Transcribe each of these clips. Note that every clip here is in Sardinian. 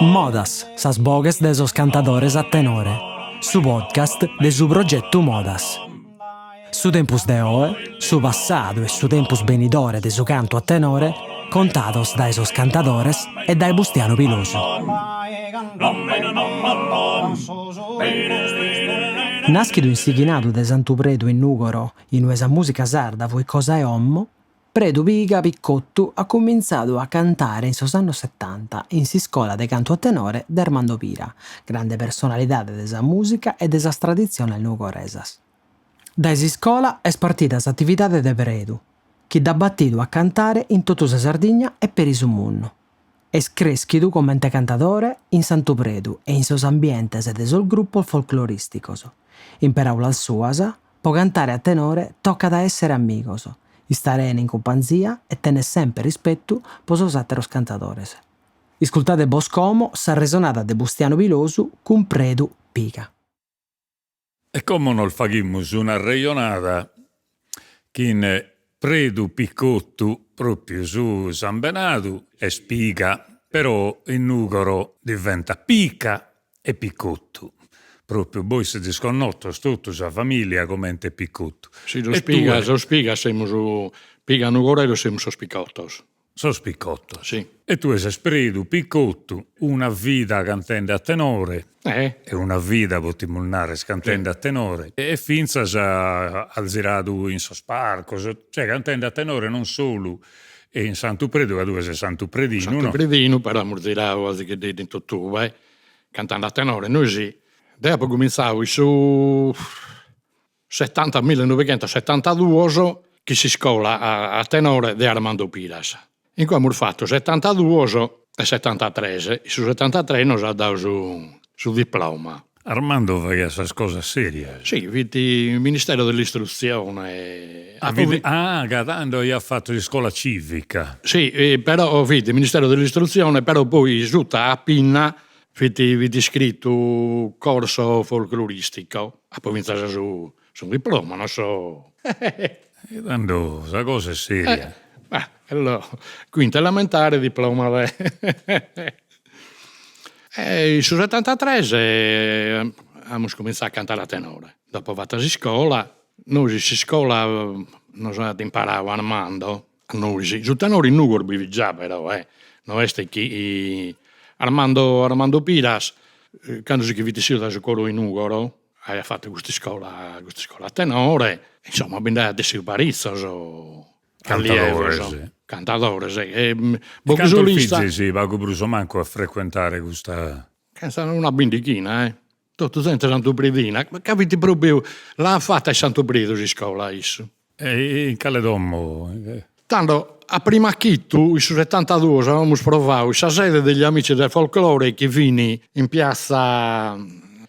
Modas, sas boghes de sos cantadores a tenore, su podcast de su progetu Modas. Su tempus de oe, su passadu e su tempus benidore de su cantu a tenore contados dae sos cantadores e dae Bustianu Pilosu. Nàschidu in s'ighinadu de Santu Predu in Nùgoro, in ue sa mùsica sarda fuit cosa 'e 'omo, Predu Piga Piccottu at cumintzadu a cantare in sos annos setanta in s'iscola de cantu a tenore de Armando Pira, grande personalidade de sa mùsica e de sas traditziones nugoresas. Dae s'iscola est partida s'atividade de Predu, chi dd'at batidu a cantare in totu sa Sardigna e peri su mundu. Est crèschidu comente cantadore in Santu Predu e in sos ambientes de sos grupos folclorìsticos. In peràulas suas, pro cantare a tenore tocat a èssere amigos, istare 'ene in cumpanzia e tenner semper rispetu pro sos àteros cantadores. Iscultade bos como s'arresonada de Bustianu Pilosu cun Predu Piga. E como nos faghimus un'arrejonada chin Predu Picottu, propriu su sambenadu est Piga, però in Nugoro diventat Pica e Picottu, propriu bois sezis connotos totu sa familia comente Picottu. Si sos Piga, sos Piga semus Piga nugoresos semus sos Picottos. Sos Picottos. Si. E tue ses Predu Picottu, una vida cantende a tenore. Eh. E una vida, potimus narrer, cantende a tenore. E fintzas as ziradu in sos parcos, cioè cantende a tenore non solu in Santu Predu, ca tue ses santupredinu, no? Santupredinu, però amus ziradu azighededdu in totue, cantende a tenore. Nois, deo apo cumintzadu in su Setanta millenoighentosetantaduos chin s'iscola a tenore de Armando Piras. In cue amus fatu setantaduos e setantatres, in su setantatres nos at dadu su su diploma. Armando faghiat sas cosas serias. Si, fit Ministero dell'Istruzione. Ah, ca tando aiat fatu s'iscola civica. Si, però fit Ministero dell'Istruzione, però poi suta a pinna Fit fit iscritu corso folcloristico, apo fintzas su su diploma, non so. E tando sa cosa est seria. Eh, quinta elementare diploma de E in su setantatres amus cumintzadu a cantare a tenore, dopo fata s'iscola, nois in s'iscola nos at imparadu Armando A nois, su tenore in Nugoro bi fit già però eh, no est chi Armando Armando Piras cando si che fit essidu dae su coro 'e Nugoro aiat fatu custa iscola custa iscola a tenore, insomma bi nd'aiat essidu paritzos cantadores cantadores e boghe solista. Cantos fizis pagu prus o mancu a frecuentare custa. Chentza una bindighina eh, totu zente santupredina, ca fit propriu, l'at fata in Santu Predu s'iscola issu. E in cale domo? Tando, a primu achitu, in su setantaduos, amus provau in sa sede degli Amici del Folklore chi fin in piazza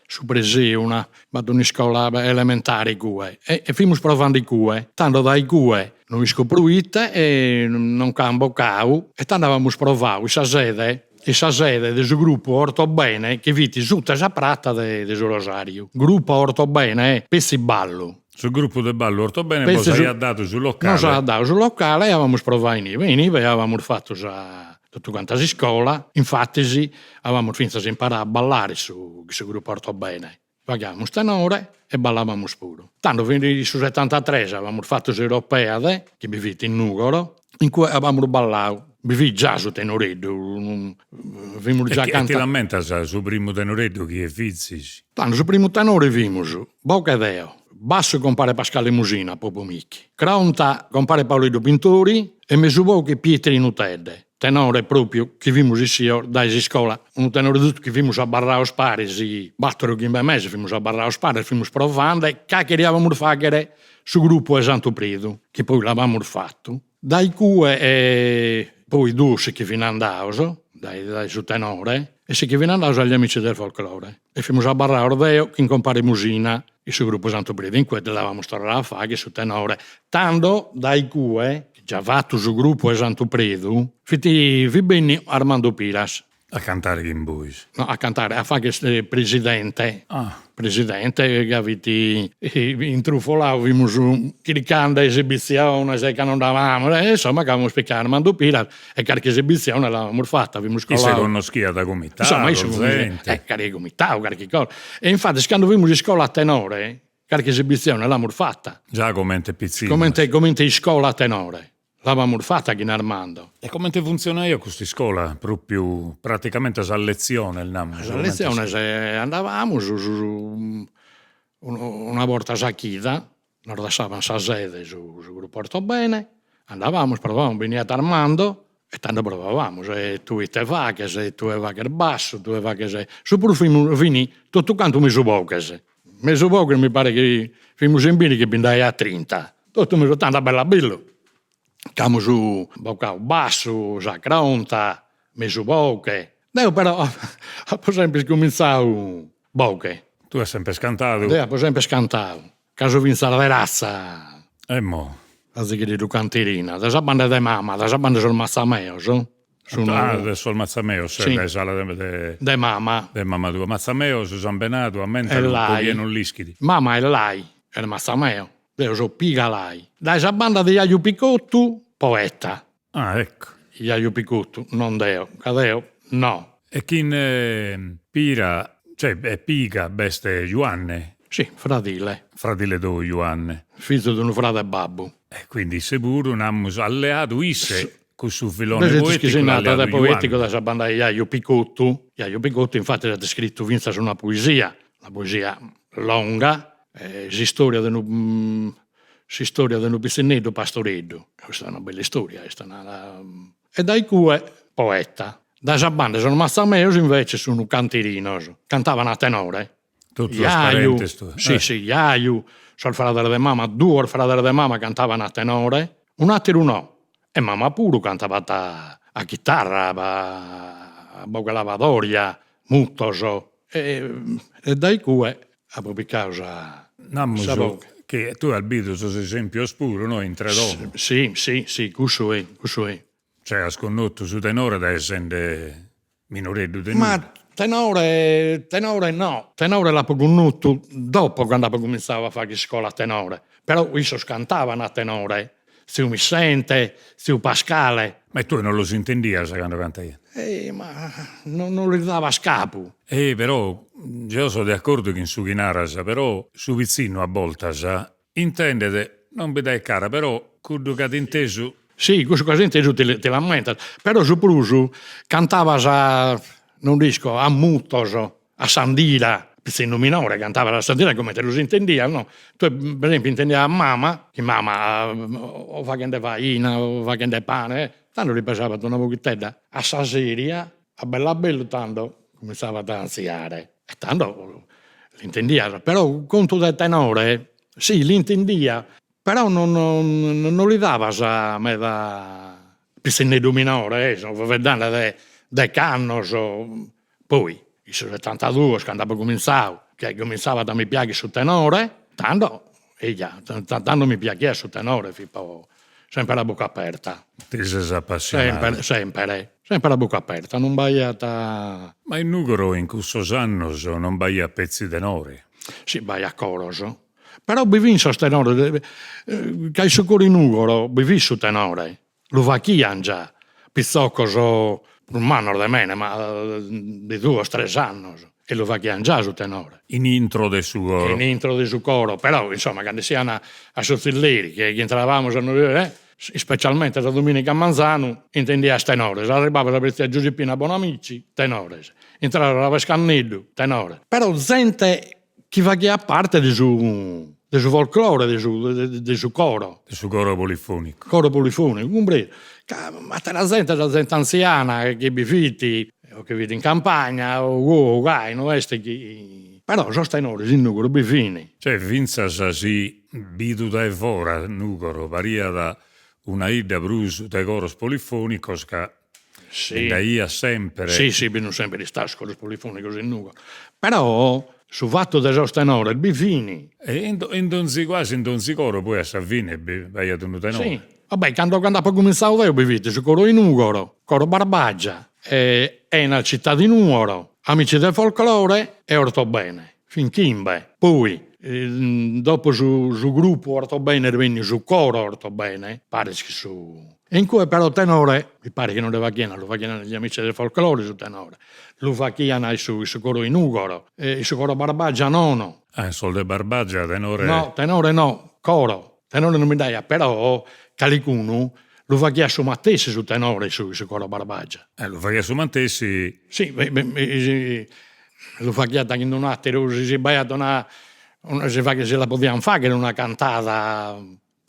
su Preseuna, b'at un'iscola elementare cue, e fimus provande cue, tando dae cue no isco proite non ch'an bocau e tando amus provau in sa sede in sa sede de su gruppu Ortobene chi fit suta sa prata de su Rosariu, gruppo Ortobene petzi ballu. Su gruppu de ballu Ortobene bos aiat dadu su locale. Nos at dadu su locale e abamus provau inibe, inibe abamus fatu sa totu canta s'iscola, infatis abamus fintzas imparadu a ballare su chin su gruppu Ortobene, faghiamus tenore e ballabamus puru. Tando fin in su setantatres abamus fatu s'Europeade chi bi fit in Nugoro, in cue abamus ballau, bi fit già su tenoreddu, fimus già canta. E ti l'ammentas su primu tenoreddu chie fizis? Tando su primu tenore fimus boghe deo, bassu compare Pascale Musina, Popo Michi, cronta compare Paoleddu Pintori e mesu boghe Pietrinu Tedde, tenore propriu chi fimus issios dae s'iscola, unu tenore giustu chi fimus abarraos paris battor o chimbe meses fimus abarraos paris, fimus provande ca cheriamus faghere su gruppu 'e Santu Predu, chi poi l'abamus fatu, dai cue poi duos si che fin andaos dae dae su tenore e si che fin andaos agli amici del folklore e fimus abarraos deo chin compare Musina in su gruppu Santu Predu, in cue l'abamus torradu a fagher su tenore, tando dai cue, già fatu su gruppu 'e Santu Predu, fit fit benniu Armando Piras. A cantare chin bois? No, a cantare, a fagher presidente. Ah. Presidente ca fit intrufolau, fimus chircande esibitziones ca non nd'avamus, e insomma ca amus picau Armando Piras e carchi esibizione l'amus fata, fimus colados. Isse connoschiat comitados, Insomma issu zente. Carchi comitadu, carchi cosa. E infatis cando fimus iscola a tenore, carchi esibizione l'amus fata. Già comente pitzinnos. Comente comente iscola a tenore, l'avamus fata chin Armando. E comente funtzionaiat custa iscola, propriu praticamente sas letziones, namus. Sas letziones andavamus su una borta sa chida, nos dassaban sa sede su su gruppu Ortobene, andavamus, provavamus, beniat Armando e tando provavamus, e tue ite faghes, e tue faghes bassu, tue faghes, su prus fimus fin totu cantu mesu boghes, mesu boghes mi paret chi fimus in bindighi bi nd'aiat trinta, totu mesu, tando a bellu a bellu c'amus bocau bassu, sa cronta, mesu boghe, deo però apo sempre iscuminzau boghe. Tue as sempre cantadu. Deo apo sempre cantadu Ca so finzas de razza. Emmo. Azigheddu canterina, dae sa banda de mama, dae sa banda 'e sos Mazzameos. Sun ah, de sos Mazzameos, sì. dae s'ala de de de mama. De mama tua. Mazzameo su sambenadu, ammentalu pro chie non l'ischit. Mama est Lai, est Mazzameo. Deo so Piga Lai. Dae sa banda de jaju Picottu, poeta. Ah, ecco. Jaju Picottu, non deo, ca deo no. E chin Pira, cioè Piga b'est Juanne. Si, fradile. Fradile tou Juanne. Fizu de unu frade 'e babbu. E quindi isse puru, namus, at leadu isse cussu filone poeticu l'at leadu Juanne. Poeticu dae sa banda 'e jaju Picottu. Jaju Picottu infattis at iscritu fintzas una poesia, una poesia longa, s'istoria de unu S'istoria de unu pitzinneddu pastoreddu, custa est una bella istoria, est una e dae cue poeta. Dae sa banda 'e sos Mazzameos invece sun canterinos, cantaban a tenore. Totu sos parentes tuos. Si si, jaju, sos frades de mama, duos frades de mama cantaban a tenore, un'atteru no, e mama puru cantabat a chitarra, a boghe lavadoria, mutos, e dae cue apo picadu sa Namus chi tue as bidu sos esempios puru, no, intre domo. Si, si, si, cussu est, cussu est. Cioè as connotu su tenore dae sende minoreddu de nudda. Ma tenore, tenore no, tenore l'apo connotu dopo cando apo cuminzadu a fagher iscola a tenore, però issos cantaban a tenore Tziu Missente, tziu Pascale. Ma tue non los intendias cando cantaiant? Eh ma non non lis dabas cabu. Eh però jeo so de acordu chin su chi naras, però su pitzinnu a boltas intendet, non bi daet cara, però cuddu ch'at intesu. Si, cussu chi as intesu ti ti l'ammentas, però su prus cantabas, non nd'isco, a mutos a s'andira, pitzinnu minore, cantabat a s'andira comente los intendias no, tue per esempiu intendias a mama, chi mama o faghende faina o faghende pane, tando li pesabat una boghittedda a sa seria, a bellu a bellu tando cuminzabat a artziare e tando l'intendias, però contu de tenore, si l'intendia, però non non li dabas meda, pitzinneddu minore so faeddende de degh'annos Poi, in su setantaduos, cando apo cumintzadu, chi cuminzabat a mi piagher su tenore, tando, eja, tando mi piaghiat su tenore, fipo sempre a bucca aperta. Ti ses appassionadu. Sempre, sempre, sempre a bucca aperta, non b'aiat. Ma in Nugoro in cussos annos non b'aiat petzi tenore. Si, b'aiat coros, però bi fin sos tenores, ca in su coro 'e Nugoro bi fit su tenore Lu faghian già, pitzocos prus mannos de mene, ma de duos tres annos, e lu faghian già su tenore. In intro de su coro. In intro de su coro, però insomma cando essian a su tzilleri, chi intravamus ispecialmente sa dominica a manzanu, intendias tenores, arribabas a tzia Giuseppina Bonamici, tenores, intrabas a Pescanneddu, tenores, però zente chi faghiat parte de su de su folclore, de su de su coro. De su coro polifonicu. Coro polifonicu, cumpresu. Ca atera zente, sa zente antziana chi bi fit, o chi fit in campagna o o gai, no est chi. Però sos tenores in Nugoro bi fin. Cioè fintzas si bidu dae fora Nugoro pariat una 'idda prus de coros polifonicos ca Si. Nd'aiat sempre. Si, si, bi sun sempre istados coros polifonicos in Nugoro. Però su fattu de sos tenores bi fin. E in in donzi quasi in donzi coro poi a sa fine bi b'aiat unu tenore. Si. Vabbè, cando cando apo cuminzadu deo bi fit su coro 'e Nugoro, coro Barbagia. E Enal Città di Nuoro, Amici del Folklore e Ortobene, fin chimbe. Poi dopo su su gruppu Ortobene est benniu su coro Ortobene, paret chi su E in cue però tenore mi paret chi non nde faghian, lu faghian gli Amici del Folklore su tenore, lu faghian in su in su coro 'e Nugoro, in su coro Barbagia nono. Ah in sos de Barbagia tenore. No, tenore no, coro, tenore non bi nd'aiat, però calicunu lu faghiat su matessi su tenore in su in su coro Barbagia. Eh lu faghiat su matessi. Si, lu faghiat chin d'un'atteru, si si b'aiat una si faghiat si la podian fagher una cantada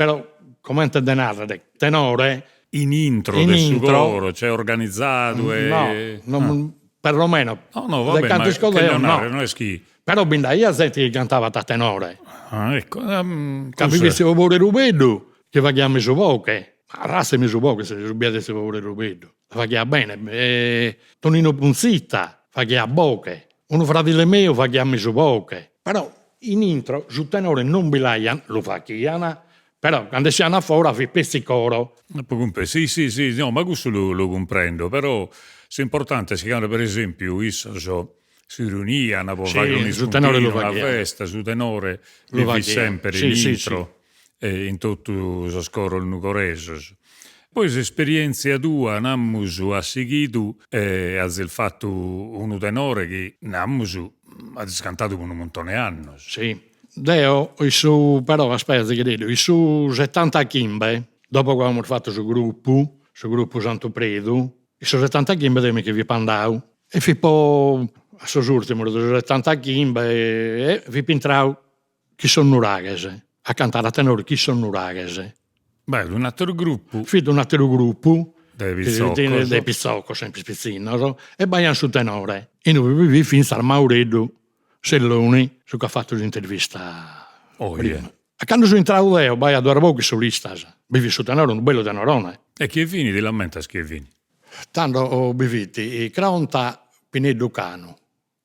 Però comente de narrer, tenore. In intro de su coro, cioè organizadu e. No, no perlomeno. No, no, va bene, ma cherzo narrer no est chi. Però bi nd'aiat zente chi cantabat a tenore. Ah ecco. Ca bi fit tziu Bore Rubeddu chi faghiat mesu boche, ma arrazza 'e mesu boche su biadu 'e tziu Bore Rubeddu, la faghiat bene, Tonino Punzitta faghiat boche, unu fradile meu faghiat mesu boche, però In intro su tenore non bi l'aian, lu faghian, però cando essian a fora fit petzi coro. Apo cumpresu, si si si, no ma cussu lu lu cumprendo, però s'importante est chi cando per esempiu issos si riunian po fagher un'ispuntinu, una festa, su tenore bi fit sempre in intro in totu sos coros nugoresos. Poi s'esperientzia tua, namus, at sighidu e azis fatu unu tenore chi, namus, azis cantadu po unu muntone 'e annos. Si. Deo in su, però aspetta Zighireddu, in su setantachimbe, dopo chi amus fatu su gruppu, su gruppu Santu Predu, in su setantachimbe deo mi che fipo andau e fipo a sos urtimos de su setantachimbe e fipo intrau Chin sos nuraghes, a cantare a tenore chin sos nuraghes. Beh, un'atteru gruppu. Fit un'atteru gruppu. De pitzocos. De pitzocos, sempre pitzinnos, e b'aian su tenore, inue bi fit finzas Maureddu Selloni, su ch'at fatu s'intervista prima. A cando so intradu deo b'aiat duas boghes solistas, bi fit su tenore, unu bellu tenorone. E chie fin, ti l'ammentas chie fin? Tando bi fit Cronta Pineddu Canu,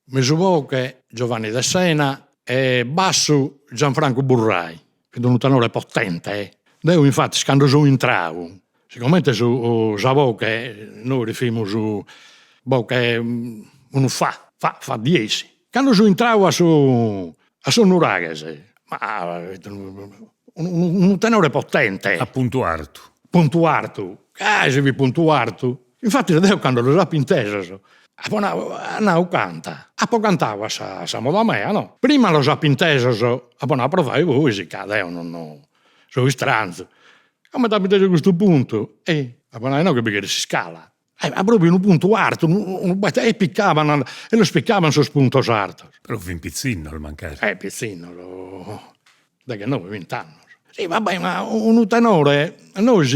Mesu boche Giovanni Dessena e bassu Gianfrancu Burrai, fit unu tenore potente eh. Deo infatis cando so intrau, sigomente su sa boche nois fimus boche unu fa, fa, fa diesi, cando so intrau a su a sos nuraghes, ma fit unu unu tenore potente. A puntu artu. Puntu artu, gai si fit puntu artu Infatis deo cando los apo intesos apo nau, at nau canta, apo cantau a sa a sa moda mea no, prima los apo intesos, apo nau provai bois ca deo non no so istranzu, comente apo intesu custu puntu, e apo nau inoghe bi cheret s'iscala, e ma propriu unu puntu artu, unu bette e piccaban e los piccaban sos puntos artos. Però fin pitzinnos mancari. Eh pitzinnos deghennoe vint'annos. Si va bè ma unu tenore, nois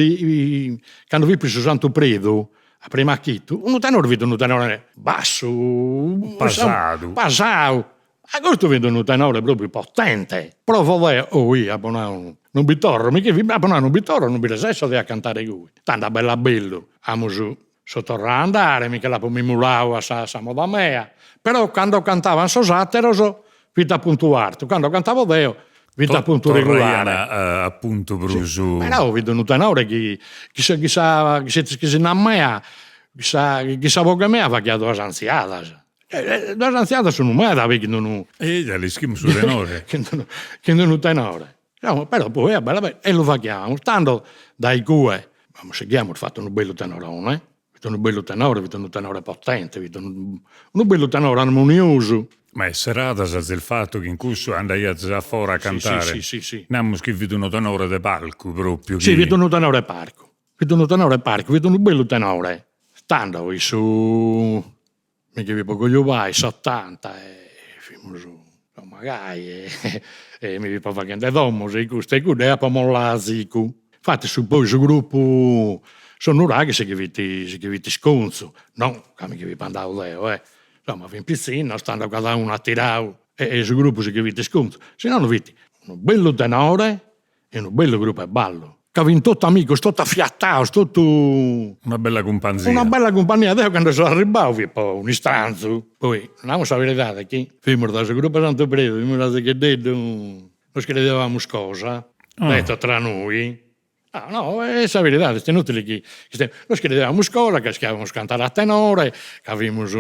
cando fit su Santu Predu a primu achitu, unu tenore fit unu tenore bassu, pasadu, pasau, ma custu fit unu tenore propriu potente, provo deo, oi apo nau non bi torro, mi chi fit apo nau non bi torro, non bi resesso deo a cantare goi, tando a bellu a bellu amus so torrau a andare, mi che l'apo mimulau a sa sa moda mea, però cando cantaban sos atteros fit a puntu artu, cando cantavo deo fit a puntu regulare. Torraian a puntu prus. Però fit unu tenore chi chi sa chi sa chi si nat mea, chi sa chi sa boghe mea faghiat duas antziadas, duas antziadas sun meda poi chin d'unu. E ja l'ischimus su tenore. Chin d'unu chin d'unu tenore Però poi a bellu a bellu e lu faghiamus, tando dai cue amus sighiu, amus fatu unu bellu tenorone, fit unu bellu tenore, fit unu tenore potente, fit unu unu bellu tenore armoniosu. Ma e seradas azis fatu chin cussu andaiazis a fora a cantare? Si si si. Namus chi fit unu tenore de palcu propriu chi. Si fit unu tenore 'e parcu, fit unu tenore 'e parcu, fit unu bellu tenore. Tando in su Mi che fipo cojubai in s'otanta e fimus insomma gai e mi fipo faghende domos e custu e cuddu e apo mollau azigu. Infati su poi su gruppu Sos Nuraghes si che fit si che fit isconzu, non ca mi che fipo andau deo eh, insomma fin pitzinnos, tando cada unu at tirau e su gruppu si che fit isconzu, si nono fit unu bellu tenore E unu bellu gruppu 'e ballu. Ca fin totu amigos, totu afiatados, totu. Una bella cumpanzia. Una bella cumpagnia, deo cando so arribbadu fipo un'istranzu, poi namus sa veridade chi fimus dae su gruppu Santu Predu, fimus azighededdu, nos crediavamus cosa, detto tra noi. Ah no, est sa beridade, est inutili chi nois crediamus cosa, ca ischiamus cantare a tenore, ca fimus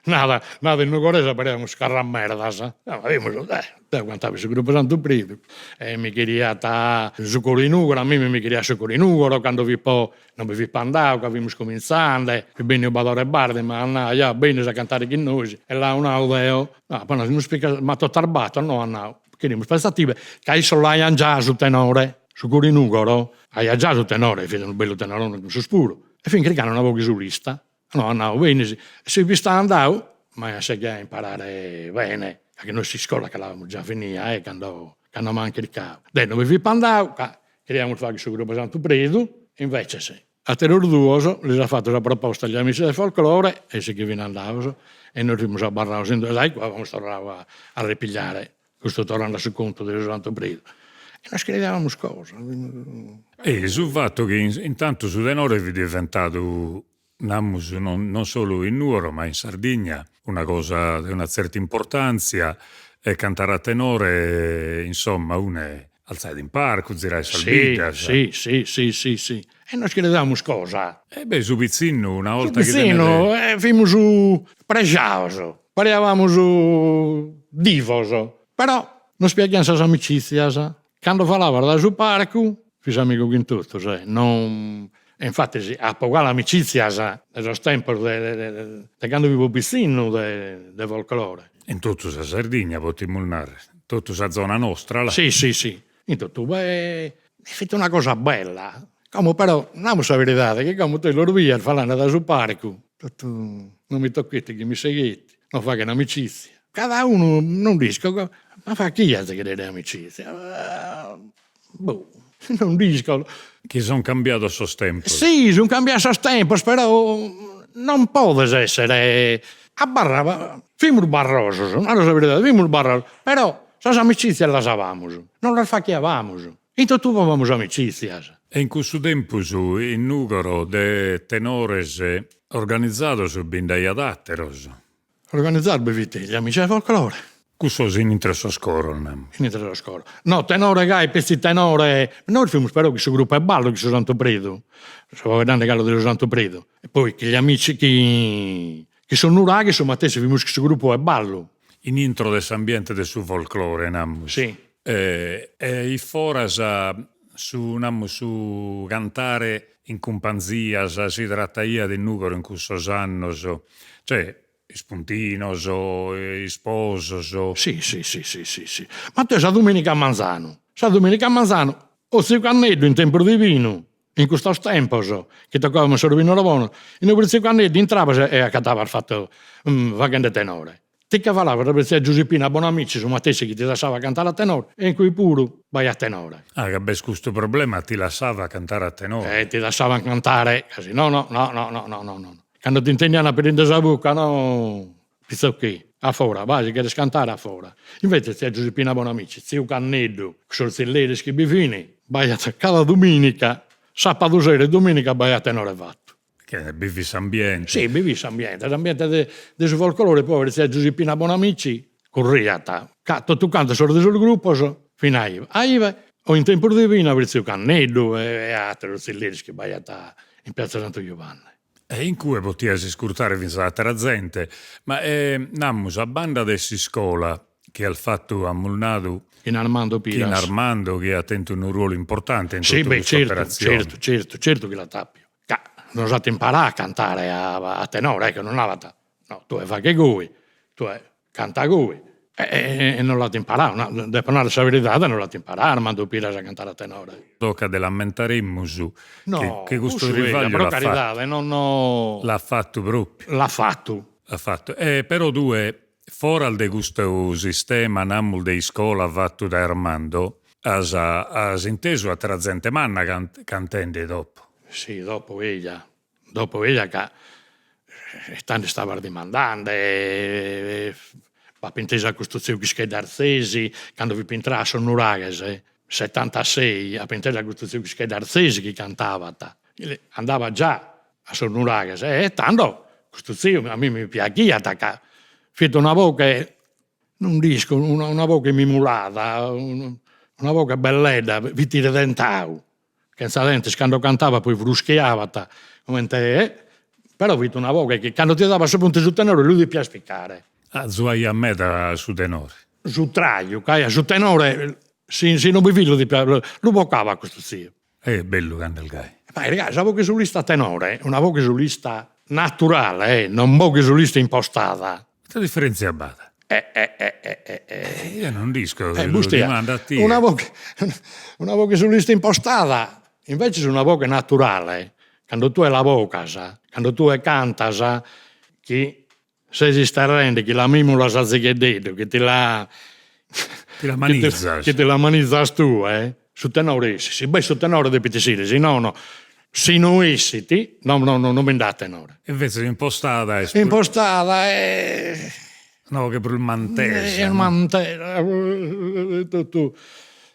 nada nada in nugoresu pariamus carramerdas, ma fimus eh deo cantavo in su gruppu Santu Predu e mi cheriat su coro 'e Nugoro, a mimmi mi cheriat su coro 'e Nugoro cando fipo non bi fipo andau ca fimus cominzande, fit benniu Badore Bardi, m'at nau, ja benis a cantare chin nois, e l'apo nau deo, apo nau si nos pigas, ma totu arbatos, no at nau, cherimus petzi a tibe, ca issos l'aian già su tenore, su coro 'e Nugoro aiat già su tenore, fit unu bellu tenorone cussos puru, e fin chircande una boghe solista, no at nau benis, e si fio istau andau m'aian sighiu a imparare bene, ca chi nois s'iscola che l'amus già finia eh cando cando m'an chircau, deo non bi fipo andau ca cheriamus fagher su gruppu Santu Predu, inveces ateros duos lis at fatu sa proposta gli amici del folklore e si che fin andados e nois fimus abarrados in duos, dai qua amus torradu a a ripigliare, custu torrende a su contu de su Santu Predu, e nos crediamus cosa. E su fatu chi intantu su tenore fit diventadu namus non solu in Nuoro ma in Sardigna, una cosa de una tzerta importantzia e cantare a tenore insomma une altzaiat in parcu, ziraiat sas biddas. Si, si, si, si, si. E nos crediamus cosa. E beh su pitzinnu una 'olta chi tenet. Su pitzinnu fimus prexados, pariavamus divos, però nos piaghian sas amicitzias Cando falabas dae su parcu fis amigu chin totus e non e infatis apo galu amicitzias de sos tempos de de cando fipo pitzinnu de de folklore. In totu sa Sardigna potimus narrer, totu sa zona nostra là. Si si si, in totu e fit una cosa bella, como però namus sa veridade chi como tue los bies falende dae su parcu totu non mi tocchetti chi mi seghetti, non faghen amicitzia Cada unu, non nd'isco, ma faghiat si cheriat amicizia, boh, non nd'isco. Chi sun cambiados sos tempos. Si, sun cambiados sos tempos, però non podes essere, abarraba, fimus barrosos, naro sa veridade, fimus barrosos, però sas amicizias las avamus, non las faghiavamus, in totue avamus amicizias. E in cussu tempus in Nugoro de tenores organizados bi nd'aiat ateros. Organizados bi fint gli amici del folklore. Cussos in intre sos coros, namus. In intre sos coros. No, tenore gai, petzi tenore, nois fimus però chin su gruppu 'e ballu, chin su Santu Predu, so faeddende galu de su Santu Predu, e poi chin gli amici chin sos nuraghes su matessi fimus chin su gruppu 'e ballu. In intro de s'ambiente de su folklore, namus. Si. E ifforas su, namus, su cantare in cumpanzias si trataiat in Nugoro in cussos annos, cioè ispuntinos, isposos. Si si si si si si. Ma tue sa duminica a manzanu, sa duminica a manzanu, o tziu Canneddu in tempus divinu, in custos tempos chi tocavamus sos binos bonos, in ue tziu Canneddu intrabas e acatabas fatu faghende tenore. Ti che falabas a tzia Giuseppina Bonamici, su matessi chi ti lassabat cantare a tenore, e in cue puru b'aiat tenore. Ah, ca b'est custu problema, ti lassabat cantare a tenore. E ti lassaban cantare, ca si no no no no no no no no. Cando t'intendian aperinde sa bucca, no, pizzocchì, a fora, va, si cheres cantare a fora. Invece tzia Giuseppina Bonamici, tziu Canneddu, sos tzilleris chi bi fin, b'aiat cada duminica, sapadu sero e duminica b'aiat tenore fatu. Che bi fit s'ambiente. Si, bi fit s'ambiente, s'ambiente de de su folclore, poi tzia Giuseppina Bonamici curriat, ca totu cantos sos de sos gruppos fin a ibe, a ibe o in tempus divinu a tziu Canneddu e ateros tzilleris chi b'aiat in piazza Santu Jubanne. E in cue potias iscurtare finzas atera zente, ma namus a banda de s'iscola chi as fatu amus nadu Chin Armando Piras. Chin Armando chi at tentu unu ruolu importante in totu custa operatzione. Certu, certu, certu chi l'at apiu. Ca nos at imparadu a cantare a tenore, ecco, nos narat, no, tue faghe goi, tue canta goi, e nos l'at imparadu, no, depo narrer sa veridade, nos l'at imparadu Armando Piras a cantare a tenore. Tocat de l'ammentaremus chi custu tribagliu pro caridade, no no l'at fatu propriu. L'at fatu. L'at fatu, e però tue Foras de custu sistema namus de iscola fatu dae Armando, as as intesu atera zente manna cantende dopo. Si, dopo eja, dopo eja ca tando istabas dimandende, b'apo intesu a custu tziu Chischeddu Arzesi cando fipo intradu a sos nuraghes, setantasei, apo intesu a custu tziu Chischeddu Arzesi chi cantabat, andabat già a sos nuraghes e tando custu tziu a mimmi mi piaghiat ca fit una boghe, non nd'isco, una boghe mimulada, una boghe belledda, fit redentadu. chentza dentes, cando cantabat poi fruschiabat comente però fit una boghe chi cando ti dabat su puntu 'e su tenore lu depias picare. Azuaiat meda su tenore. Su traju, ca su tenore si si non bi fit lu depias lu bocabat custu tziu. Est bellu cando est gai. Ma sa boghe solista tenore, una boghe solista naturale, non boghe solista impostada. Ite diferentzia b'at? Eh eh eh eh eh eh. Eo non nd'isco, lu dimando a tie. Una boghe una boghe solista impostada, inveces una boghe naturale, cando tue la bogas, cando tue cantas, chi ses isterrende, chi la mimulas azigheddeddu, chi ti la Ti la manizas. Chi ti la manizas tue, su tenore essit, si b'est su tenore depit essire, si nono, si no essit, no no non bi nd'at tenore. Invece impostada est Impostada est Una boghe prus mantesa. Est mantesa, totu,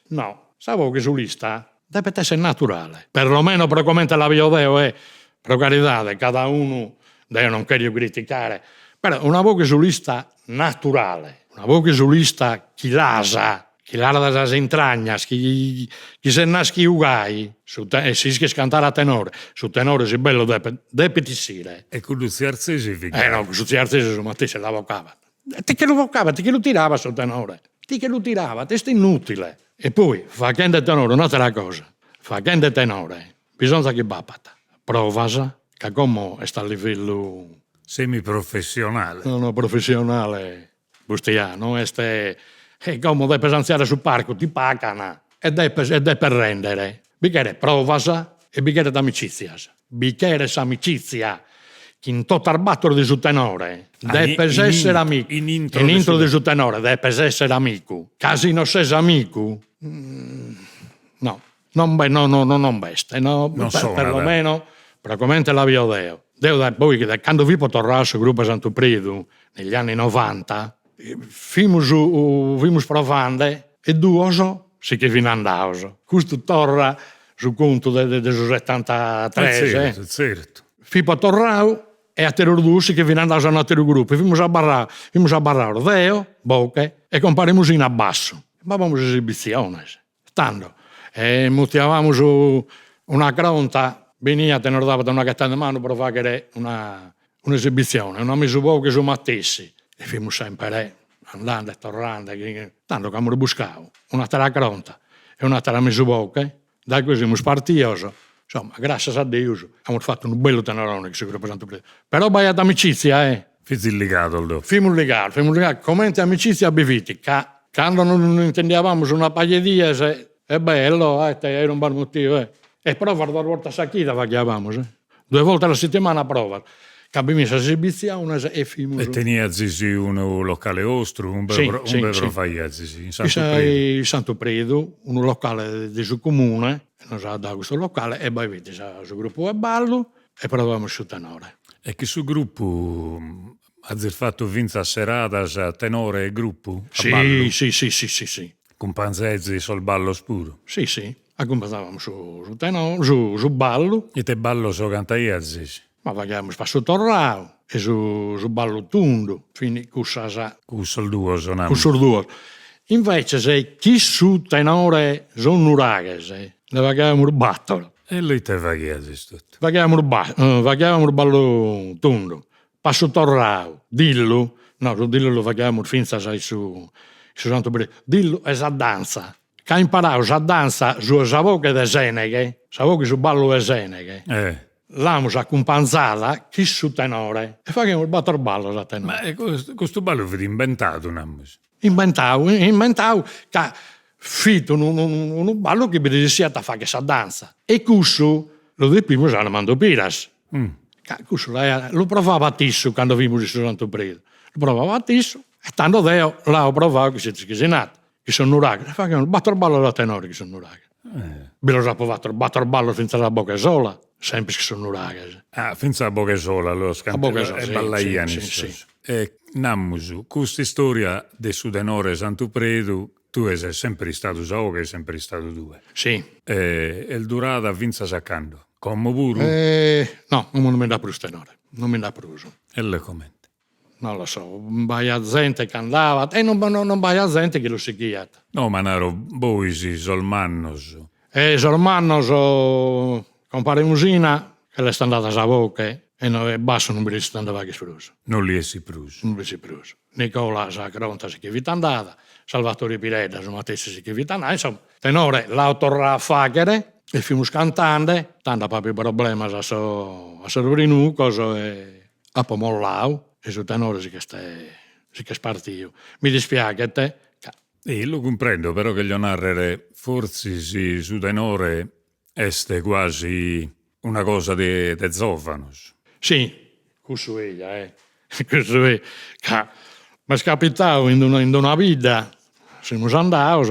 no, sa boghe solista depet essere naturale, perlomeno pro comente la bio deo e pro caridade, cada unu, deo non cherjo criticare, però una boghe solista naturale, una boghe solista chi l'as, chi l'as dae sas intragnas, chi chi ses naschiu gai, su e si ischis cantare a tenore, su tenore si bellu depet depet essire. E cuddu tziu Arzesi fit gai. Eh no, su tziu Arzesi su matessi la bocabat, ti che lu bocabat, ti che lu tirabat su tenore, ti che lu tirabat, est inutile. E poi faghende tenore un'atera cosa, faghende tenore bisonzat chi b'apat provas, ca como est a livellu Semiprofessionale. No no professionale Bustià, no est e como depes antziare a su parcu, ti pagan e depes e depes rendere. Bi cheret provas e bi cheret amicitzias, bi cheret s'amicitzia chi in totas bator de su tenore depes essere amigu, in intro de su tenore depes essere amigu, ca si no ses amigu no Non be no no non b'est, no perlomeno pro comente la bio deo. Deo dae poi dae cando fipo torradu a su gruppu 'e Santu Predu, negli anni novanta, fimus fimus provande e duos si che fin andados. Custu torra su contu de de su setantatres. Zertu zertu. Fipo torradu e ateros duos si che fin andados a un'ateru gruppu e fimus abarrados fimus abarrados deo, boghe e compare Musina bassu. B'abamus esibitziones Tando mutiavamus una cronta, beniat e nos dabat una ghettada de manu pro faghere una un'esibitzione, una mesu boghe su matessi e fimus sempre andende e torrende, tando ch'amus buscadu un'atera cronta e un'atera mesu boghe, dae cue semus partidos, insomma grascias a Deus amus fatu unu bellu tenorone cun su gruppu Santu Predu, però b'aiat amicizia eh Fizis ligados dopo. Fimus ligados, fimus ligados, comente amicizia bi fit, ca cando non intendiavamus una paja 'e dies, e beh, ello, eh, era un bel motivu, eh. E provas duas bortas sa chida faghiavamus, eh, due volte alla settimana provas, ca bi fin sas esibitziones e fimus. E teniazis unu locale 'ostru, ube ube provaiazis, in Santu Predu? In Santu Predu, unu locale de su comune, nos at dadu custu locale e bi fit su gruppu 'e ballu E provamus su tenore. E chin su gruppu azis fatu fintzas seradas tenore e gruppu a ballu? Si si si si si. Cumpanzezis sos ballos puru? Si si, acumpanzavamus su su tenore su su ballu. Ite ballos cantaiazis? Ma faghiamus passu torrau e su su ballu tundu, fin cussas. Cussos duos namus. Cussos duos. Inveces chin su tenore sos nuraghes nde faghiamus battor. Ello ite faghiazis totu? Faghiamus faghiamus ballu tundu, passu torrau, dillu, no su dillu lu faghiamus finzas in su in su Santu Predu, dillu e sa danza, ca imparau sa danza su sa boghe de Seneghe, sa boghe su ballu 'e Seneghe, l'amus acumpanzada chin su tenore e faghiamus battor ballos a tenore. Ma custu ballu fit imbentadu, namus. Imbentau, imbentau ca fit unu unu ballu chi bi resissiat a fagher sa danza e cussu lu depimus a Armando Piras, ca cussu l'aiat lu provabat issu cando fimus in su Santu Predu, lu provabat issu e tando deo l'apo provadu chin s'Ischinat, chin sos nuraghes, e faghiamus battor ballos a tenore chin sos nuraghes. Bi los apo fatos battor ballos finzas a boghe sola, sempre chin sos nuraghes. Ah, finzas a boghe sola los e ballaian issos. E namus, custa istoria de su tenore Santu Predu, tue ses sempre istadu sa 'oghe est sempre istadu tue. Si. E est durada finzas a cando? Como puru? No, como non bi nd'at prus tenore, non bi nd'at prus. Ello comente? Non lo so, b'aiat zente chi andabat e non non b'aiat zente chi lu sighiat. No, ma naro, bois sos mannos. E sos mannos, compare Musina, che l'est andada sa boche e no e bassu non bi resessit a nde fagher prus. Non li essit prus. Non bi essit prus. Nicola sa cronta si che fit andada, Salvatore Piredda su matessi si che fit andadu, insomma, tenore l'ao torradu a faghere e fimus cantende, tando apo apidu problemas a sos a sos brinucos e apo mollau e su tenore si ch'est si ch'est partiu. Mi dispiaghet ca. E lu cumprendo, però cheglio narrer, fortzis su tenore est quasi una cosa de de zovanos. Si, cussu eja eh, cussu eja, ca m'est capitau in d'una in d'una bidda, semus andaos,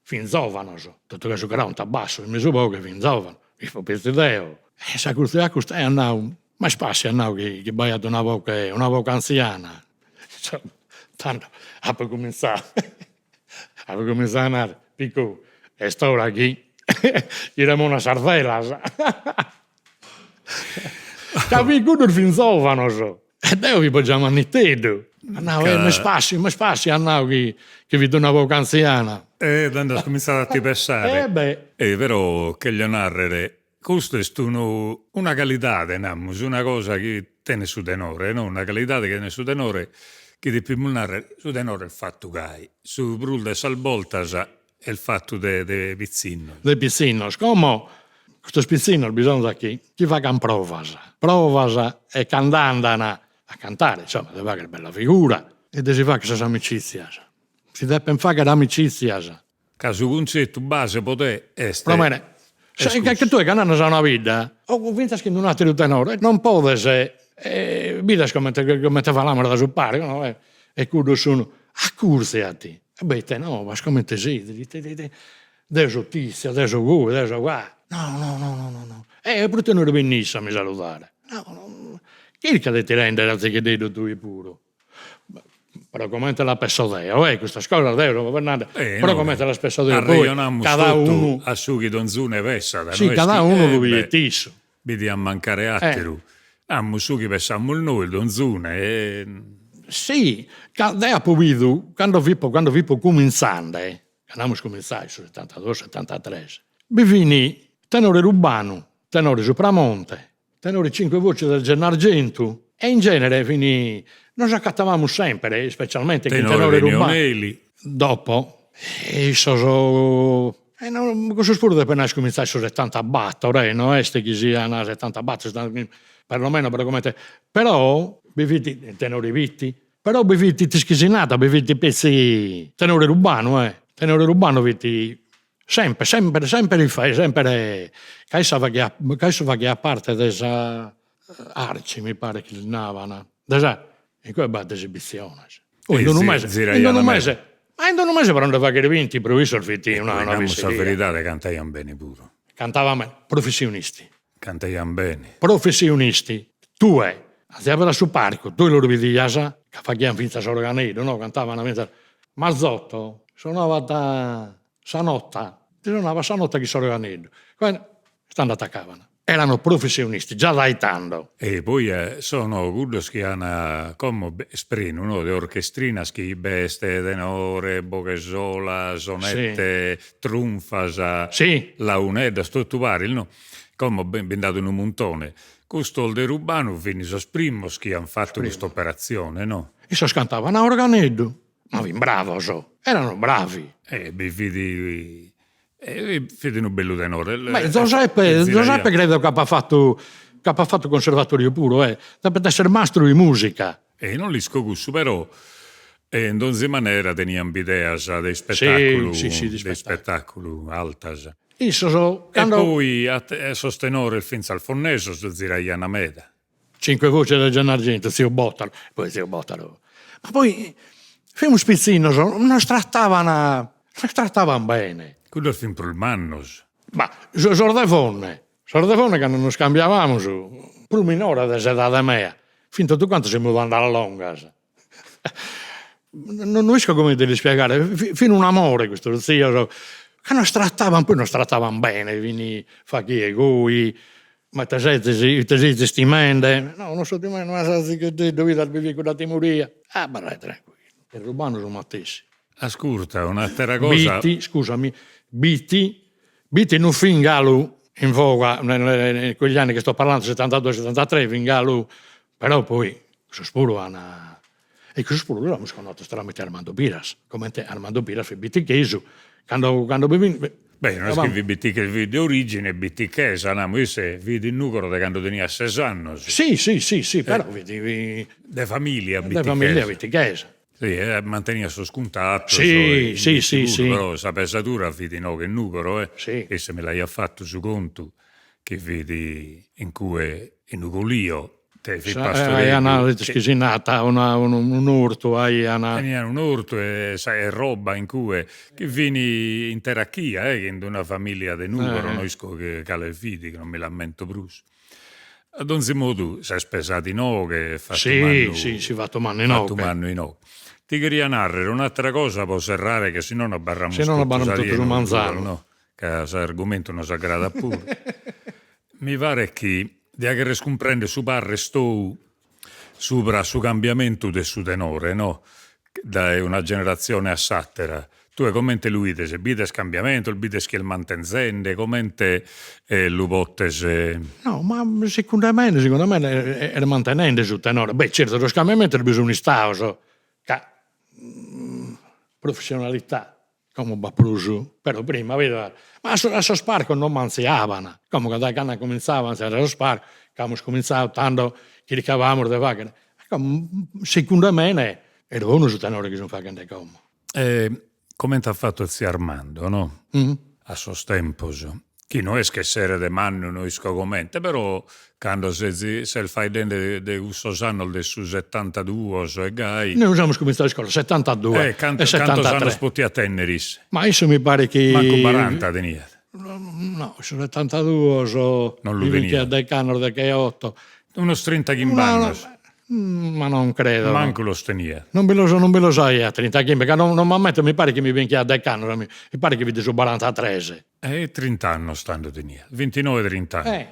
fin zovanos, totu ca su cronta bassu e mesu boghe fin zovanos, fipo petzi deo, e s'acurtziat custu e at nau, ma est passi at nau chi chi b'aiat una boghe una boghe antziana, tando apo cuminzau Apo cumintzadu a narrer, Picu, est ora chi chi remonas sas velas. Ca fin cuddos fin zovanos e deo fipo già manniteddu. At nau, eh m'est passiu, m'est passiu at nau chi chi fit una boghe antziana. E tando as cumintzadu a ti pessare. E beh. E però cheglio narrer, custu est unu una calidade, namus, una cosa chi tenet su tenore, no, una calidade chi tenet su tenore chi depimus narrer, su tenore est fatu gai, su prus de sas boltas est fatu de de pitzinnos. De pitzinnos, como custos pitzinnos bisonzat chi chi fagan provas, provas e cand'andan a cantare, insomma, de fagher bella figura e de si fagher sas amicitzias, si depen fagher amicitzias Ca su cuntzetu base po te est. Pro mene. Che tue cando andas a una bidda, o fintzas chin d'un'ateru tenore, non podes, bides comente comente falamus dae su parcu no e cuddos sun, acurtzia·ti, e beh ite novas, comente sezis, ite ite, deo so Tizio, deo so goi, deo so gai, no no no no no no, e proite no est benniu isse a mi saludare, no no, chirca de ti render azighededdu tue puru Pro comente la pesso deo, eh, custas cosas deo so nande, pro comente las pesso deo, poi cada unu a su chi donzune pessat, si, cada unu lu biet issu. Bi diat mancare atteru, amus su chi pessamus nois donzune e. Si, ca deo apo bidu cando fipo cando fipo cuminzande, cando amus cuminzadu in su settantaduos settantatres, bi fin tenore Rubanu, tenore Supramonte, Tenore Cinque Voci del Gennargentu e in genere fin, nos acatavamus sempre, specialmente chin Tenore Neoneli. Dopo, issos, e no, cussos puru depen aer cuminzadu in su settantabattor e no est chi sian settantabattor settantaghimbe, perlomeno pro comente, però bi fit Tenore Bitti, però bi fit ite ischis nada, bi fit petzi Tenore Rubanu eh, Tenore Rubanu fit Sempre, sempre, sempre sempre, ca issa faghiat, ca issu faghiat parte de sa Arci mi paret chi li naban, de sa, in cue b'at esibitziones. In unu mese, in unu mese, ma in unu mese pro nde fagher binti pro issos fit una una Namus sa veridade cantaian bene puru. Cantaban bene, professionisti. Cantaian bene. Professionisti. Tue artziabas a su parcu, tue los bidias, ca faghian finzas s'organeddu, no, cantaban finzas, Marzotto sonabat Sa nota, ti sonava sa nota chin s'organeddu, tando atacaban. Erano professionisti già dae tando. E poi sono cuddos chi an, como est prenu no de orchestrinas chi b'est tenore, boghe sola, sonette, trunfas, launeddas, totu paris no. Como bi nd'at unu muntone. Custos de Rubanu fin sos primos chi an fatu custa operatzione no. Issos cantaban a organeddu Ma fin bravos, erano bravi. E bi fit fit unu bellu tenore. Beh, Zoseppe, Zoseppe credo chi apat fatu, chi apat fatu conservatoriu puru eh, depet esser mastru 'e musica. E non l'isco cussu, però in donzi manera tenian bideas de ispettaculu, si, si, de ispettaculu altas. Issos cando. E poi sos tenores finzas fonnesos ziraian meda. Cinque voci del Gennargentu, tziu Bottaro, poi tziu Bottaro, ma poi fimus pitzinnos, nos trattaban, nos trattaban bene. Cuddos fin prus mannos. Ma sos de Fonne, sos de Fonne cando nos cambiavamus, prus minores de s'edade mea, fin totu cantos in mudandas longas. No isco comente l'ispiegare, fin un'amore custos tzios, ca nos trattaban, poi nos trattaban bene, fin faghie goi, ma ite sezis, ite sezis timende, no non so timende, ma s'azighededdu bides bi fit cudda timoria, abarrai trancuillu, e Rubanu su matessi. Ascurta, un'atera cosa. Bitti, scusami, Bitti. Bitti non fit galu in voga in quegli anni che sto parlando, settantadue settantatré, fit galu, però poi cussos puru an e cussos puru los amus connotos tramite Armando Piras, comente Armando Piras fit bittichesu, cando cando bi fin Beh, no est chi fit bittichesu, fit de origine bittichesa, namu, isse fit in Nugoro de cando teniat ses annos. Si si si si, però fit De familia bittichesa. De familia bittichesa. Si, e manteniat sos cuntatos si, si, si, si. però sa pesadura fit inoghe in Nugoro e si. Isse mi l'aiat fatu su contu chi fit in cue in Nugolio, te fit pastoreddu. Aian chi si nat una un'ortu aian. Tenian un'ortu e sa e roba in cue, chi fin in terachia eh, chin d'una familia de Nugoro, no isco cale fit, chi non mi l'ammento prus. A donzi modu s'est pesadu inoghe e fatu mannu. Si, si, si fatu mannu inoghe. Fatu mannu inoghe. Ti cheria narrer un'atera cosa pro serrare ca si nono abarramus Si nono abarramus totu su manzanu. No, ca s'argumentu nos agradat puru. Mi paret chi dia cherrer cumprender su parrer tou subra su cambiamentu de su tenore, no, dae una generatzione a s'atera. Tue comente lu 'ides? Bides cambiamentos, bides chi est mantenzende, comente lu potes. No, ma segundu mene, segundu mene est mantenende su tenore. Beh, certu sos cambiamentos bi sun istados, ca professionalità Como b'at prus, però prima ma a sos parcos non m'antziaban, como ca dae cando an comintzadu a antziare sos parcos, ca amus comintzadu tando chircavamus de fagher, como segundu mene est bonu su tenore chi sun faghende como. E comente at fatu tziu Armando no, a sos tempos Chi no est chi esseret mannu no isco comente, però cando ses faeddende de cussos annos de su setantaduos e gai. Nois amus cumintzadu iscola, setantadue e setantatres. Cantos annos potiat tenner isse? Ma issu mi paret chi. Mancu baranta teniat. No, su setantaduos. Non lu teniat. Deghe annos, degheoto. Unos trintachimb'annos. Ma non credo. Mancu los teniat. Non bi los non bi los aiat trintachimbe, ca non m'ammento, mi paret chi mi binchiat deghe annos, mi paret chi fit su barantatres. E trint'annos tando teniat, vintinoe trint'annos. Eh.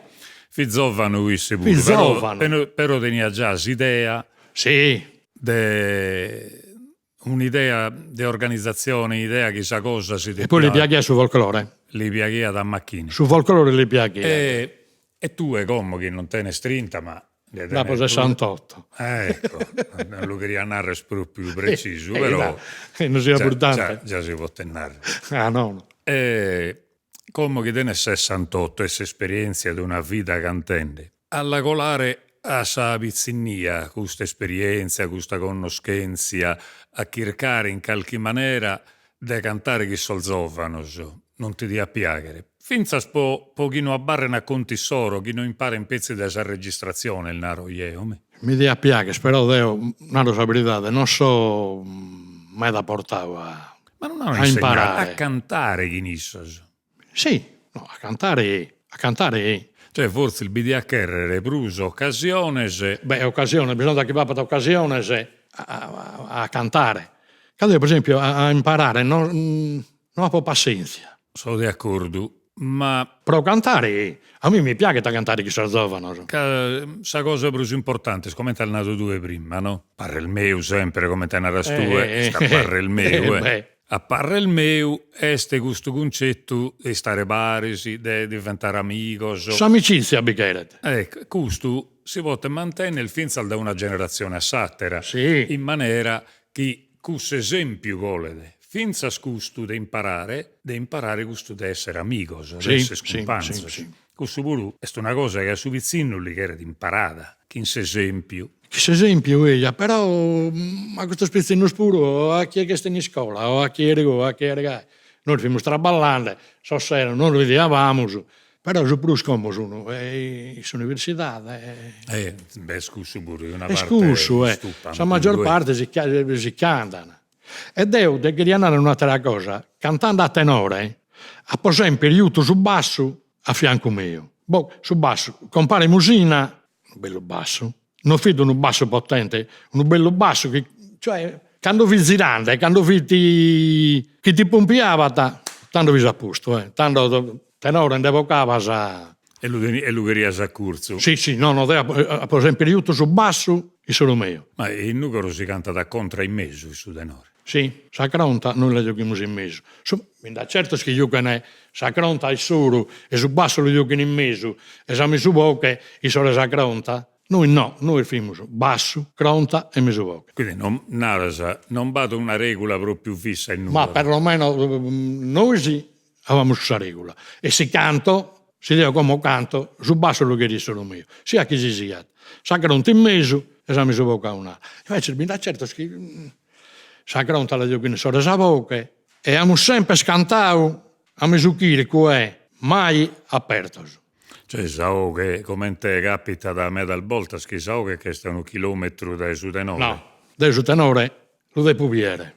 Fit zovanu isse puru. Fit zovanu. Però teniat già s'idea. Si. De un'idea de organizatzione, idea chi sa cosa si depiat. E poi li piaghiat su folklore. Li piaghiat a macchine. Su folklore li piaghiat. E tue como chi non tenes trinta ma Nd'apo sessantotto. Ecco, non lu cheria narrer propriu precisu, però non siat importante. Già si potet narrer. Ah no. E como chi tenes sessantotto e s'esperientzia de una vida cantende, a la colare a sa pitzinnia custa esperientzia, custa connoschentzia, a chircare in calchi manera de cantare chin sos zovanos, non ti diat piaghere? Fintzas po po chi no abarren a contu issoro, chi no imparen petzi dae sas registratziones, naro jeo, mi. Mi diat piagher, però deo, naro sa beridade, non so meda portadu a Ma non a imparare, a cantare chin issos. Si, no, a cantare, a cantare. Cioè fortzis bi diat chèrrere prus ocasiones. Beh, ocasiones, bisonzat chi b'apat ocasiones a a cantare. Ca deo, per esempiu, a imparare no no apo passentzia. So de acordu, ma. Pro cantare, a mie mi piaghet a cantare chin sos zovanos. Ca sa cosa prus importante est comente as nadu tue prima, no? Parrer meu sempre, comente naras tue, est a parrer meu, eh. A parrer meu est custu cuncettu de istare paris, de diventare amigos. S'amicizia bi cheret. Ecco, custu si potet mantenner fintzas dae una generatzione a s'atera, in manera chi cuss'esempiu colet fintzas custu de imparare, de imparare custu de esser amigos, de esser cumpanzos. Cussu puru est una cosa chi a su pitzinnu li cheret imparada, chin s'esempiu. Chin s'esempiu eja, però a custos pitzinnos puru o a chie ch'est in iscola o a chie est goi o a chie est gai, nois fimus traballende, sos seros nos bidiabamus, però su prus como sun in s'universidade. E b'est cussu puru, una parte Est cussu, eh, sa maggior parte si si ch'andan. E deo ti cheria narrer un'atera cosa, cantende a tenore apo sempre jutu su bassu a fiancu meu, boh, su bassu, compare Musina, unu bellu bassu, non fit unu bassu potente, unu bellu bassu chi, cioè, cando fit zirande, cando fit chi ti pompiabat, tando fis a postu, eh, tando tenore nde bocabas. E lu e lu cherias acurzu. Si, si, no, no, deo apo sempre jutu su bassu in s'oru meu. Ma in Nugoro si cantat a contra in mesu su tenore. Si, sa cronta nois la giughimus in mesu. Su, bi nd'at certos chi giughen sa cronta a s'oru e su bassu lu giughen in mesu e sa mesu boche in s'oru 'e sa cronta. Nois no, nois fimus bassu, cronta e mesu boche. Quindi non, naras, non b'at una regula propriu fissa in Nugoro. Ma perlomeno nois avamus cussa regula. E si canto, si deo como canto, su bassu lu cherio in s'oru meu, siat chi si siat, sa cronta in mesu e sa mesu boche a un'ala. Invece bi nd'at certos chi sa cronta la giughen in s'oru 'e sa boche e amus sempre cantadu a mesu chircu e mai apertos. Cioè sa 'oghe, comente capitat medas boltas chi sa 'oghe ch'est a unu chilometru dae su tenore. No, deo su tenore lu depo biere.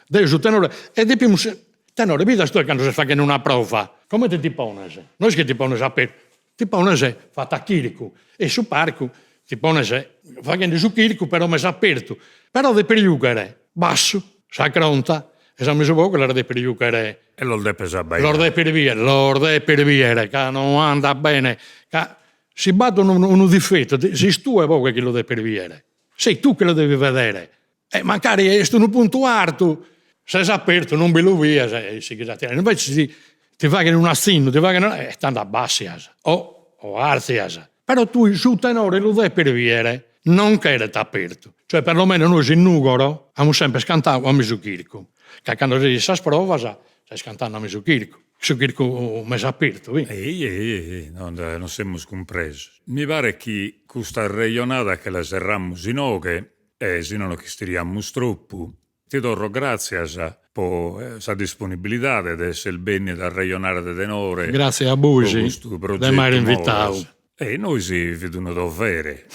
Deo su tenore, e depimus, tenore, bides tue cando ses faghende una prova, comente ti pones? No est chi ti pones apertu, ti pones fatu a chircu e su parcu ti pones faghende su chircu però mesu apertu, però depes giughere bassu sa cronta e sa mesu boghe la depes giughere. E los depes abbaidare. Los depes biere, los depes biere ca no andat bene, ca si b'at unu unu difetu ses tue boghe chi lu depes biere, sei tu che lo devi vedere E mancari est unu puntu artu, ses apertu, non bi lu bies e sighis a tirare, invece si ti faghen un'atzinnu, ti faghen e tando abbassias o o artzias, però tui su tenore lu depes biere, non cheret apertu, cioè perlomeno nois in Nugoro amus sempre cantadu a mesu chircu, ca cando ses in sas provas ses cantende a mesu chircu, su chircu mesu apertu, vi. Ei ei ei, non nos semus cumpresos. Mi paret chi custa arrejonada che la serramus inoghe E si nono ch'istiriamus tropu. Ti torro gràtzias po sa disponibilidade de esser bènnidu a arrejonare de tenore. Gràtzias a bois de m'aer invitadu. E nois fit unu dovere.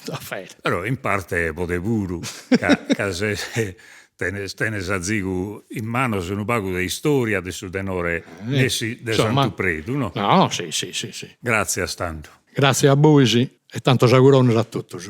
Dovere. Però in parte po te puru, ca ca ses tenes tenes azigu in manos unu pagu de istoria de su tenore nessi de Santu Predu, no? No, si si si si. Gràtzias tando. Gràtzias a bois e tantos augurones a totus.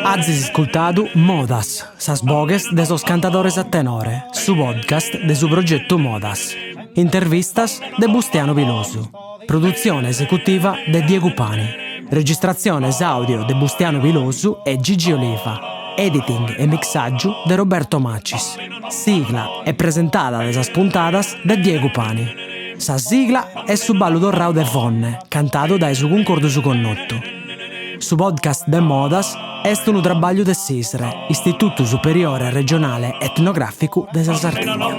Azis iscultadu Modas, sas boghes de sos cantadores a tenore, su podcast de su progetu Modas. Intervistas de Bustianu Pilosu. Produtzione esecutiva de Diegu Pani. Registratziones àudio de Bustianu Pilosu e Gigi Oliva. Editing e mixàgiu de Roberto Macis. Sigla e presentada de sas puntadas de Diegu Pani. Sa sigla est su ballu torrau de Fonne, cantadu dae su Cuncordu Su Connotu. Su podcast de Modas est unu trabagliu de s'ISRE, Istitutu Superiore Regionale Etnogràficu de sa Sardigna.